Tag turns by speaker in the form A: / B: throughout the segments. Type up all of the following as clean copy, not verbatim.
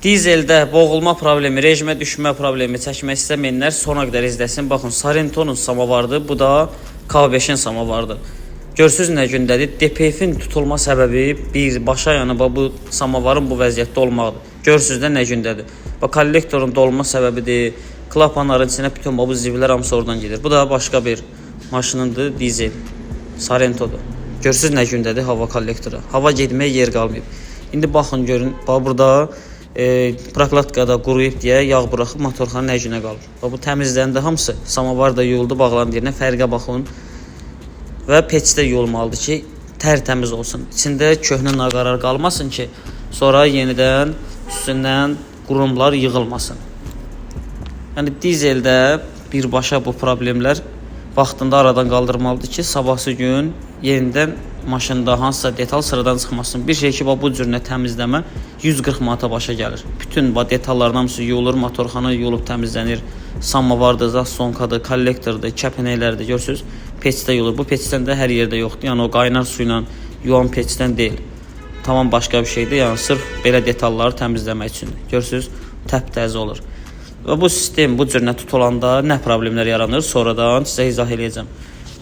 A: Dizeldə boğulma problemi, rejimə düşmə problemi çəkmək istəməyənlər sona qədər izləsin. Baxın, Sorento-nun samovarıdır, bu da K5-in samovarıdır. Görürsüz nə gündədir? DPF-in tutulma səbəbi birbaşa, yəni bax bu samovarın bu vəziyyətdə olmağıdır. Görürsüz də nə gündədir. Bax kollektorun dolma səbəbidir. Klapanların içinə bütün bax bu zibillər hamısı oradan gedir. Bu da başqa bir maşınındır, dizel. Sorento-dur. Görürsüz nə gündədir hava kollektoru. Hava getməyə yer qalmayıb. İndi baxın görün, bax burada prokladkada quruyub deyə yağ buraxıb motorxana nə günə qalır. Bax bu təmizləndi hamısı. Samovar da yuyuldu, bağlandı yerinə. Fərqə baxın. Və peçdə yuyulmalıdır ki, tərtəmiz olsun. İçində köhnə naqarar qalmasın ki, sonra yenidən üstündən qurumlar yığılmasın. Yəni dizeldə birbaşa bu problemlər vaxtında aradan qaldırmalıdır ki, sabahsı gün yenidən maşında hansısa detal sıradan çıxmasın. Bir şey ki, bax bu cür nə təmizləmə 140 manata başa gəlir. Bütün bax detalların hamısı yuyulur, motorxana yuyulub təmizlənir. Samovardır, zaslonkadır, kollektordur, kəpənəklərdir, görürsüz? Peçdə yuyulur. Bu peçdən də hər yerdə yoxdur. Yəni o qaynar su ilə yuyan peçdən deyil. Tamam başqa bir şeydir. Yəni sırf belə detalları təmizləmək üçündür. Görürsüz? Təptəzə olur. Və bu sistem bu cür nə tutulanda nə problemlər yaranır, sonradan sizə izah eləyəcəm.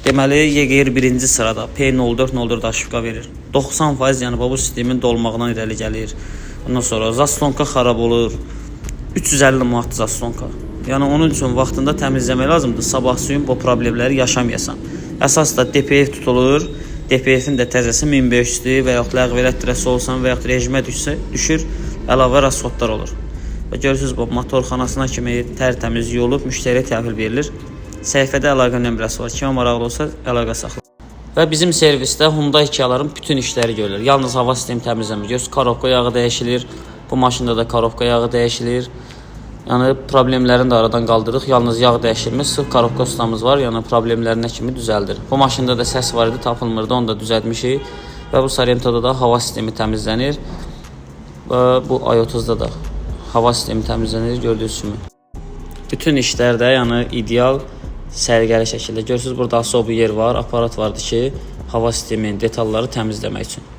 A: Deməli, EGR birinci sırada P0404 aşifka verir. 90%, yəni bu sistemin dolmağından irəli gəlir. Ondan sonra zaslonka xarab olur. 350 manat zaslonka. Yəni onun üçün vaxtında təmizləmək lazımdır. Sabah suyun bu problemləri yaşamayasan. Əsas da DPF tutulur. DPF-in də təzəsi 1500-dür və yaxud ləğv elətdirəsi olsan və yaxud rejimə düşsə, düşür, əlavə rasxodlar olur. Və görürsüz bu motorxanasına kimi tərtəmiz yuyulub müştəriyə təhvil verilir. Səhifədə əlaqə nömrəsi var. Kimə maraqlı olsa əlaqə saxla. Və bizim servisdə Hyundai Kia-ların bütün işləri görülür. Yalnız hava sistemi təmizləmir. Görürsüz, korobka yağı dəyişilir. Bu maşında da korobka yağı dəyişilir. Yəni problemlərini də aradan qaldırırıq. Yalnız yağ dəyişilmir. Sırf korobka ustamız var. Yəni problemlərinə kimi düzəldir. Bu maşında da səs var idi, tapılmırdı. Onu da düzəltmişik. Və bu Sorento-da da hava sistemi təmizlənir. Və bu i30-da da hava sistemi təmizlənir gördüyünüz kimi. Bütün işlərdə yəni ideal səliqəli şəkildə. Görürsüz burada asobu yer var, aparat vardı ki, hava sisteminin detalları təmizləmək üçün.